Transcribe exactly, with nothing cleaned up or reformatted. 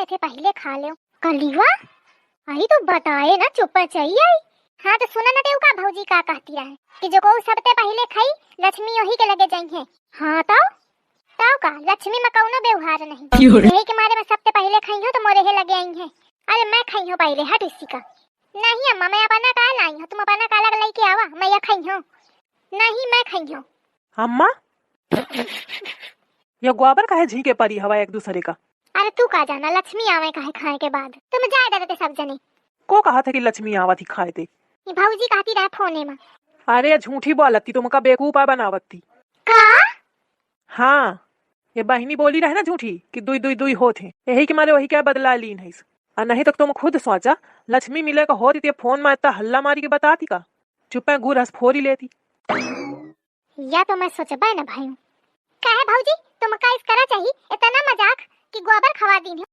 ते पहिले खा लेव। कलिवा, अही तो बताए ना, चुप्पे चई आई। हाँ तो सुना ना, तेउ का भौजी का कहती रहे कि जो को सबते पहिले खाई, लक्ष्मी ओही के लगे जाइहैं। हाँ तो, तो का, लक्ष्मी मा कउनो व्यवहार नहीं। क्यों रे? यही के मारे मा सबते पहिले खाइहौं तो मोरे हे लगे आइहैं। अरे मैं खाइहौं पहिले, हट इसी का। नहीं अम्मा, मैं अपना का लाइहौं, तुम अपना का लग लइके आवा, मैं या खाइहौं। नहीं मैं खाइहौं। अम्मा, ये गोबर काहे झींके परी हवा एक दूसरे का? अरे तू का जाना, लक्ष्मी आवे काहे खाए के बाद। तुम जाए दे ते सब जने। को कहा था कि लक्ष्मी आवत ही खाए ते? ये भौजी कहती रहे फोने मा। अरे झूठी बोलत थी, तुमका बेवकूफ बनावत थी। का? हाँ, ये बहिनी बोली रहे ना झूठी कि दुई दुई दुई होत हैं, यही के मारे वही क्या बदला लीन है। और नहीं तो तुम खुद सोचा, लक्ष्मी मिले का होती ते फोन मा इतना हल्ला मारी के बताती का? चुप्पे गुरस फोरी लेती। या तो मैं सोचबे न भयूं। काहे भौजी, तुमका इस करा चाही इतना मजाक कि गोबर खवा दीन है?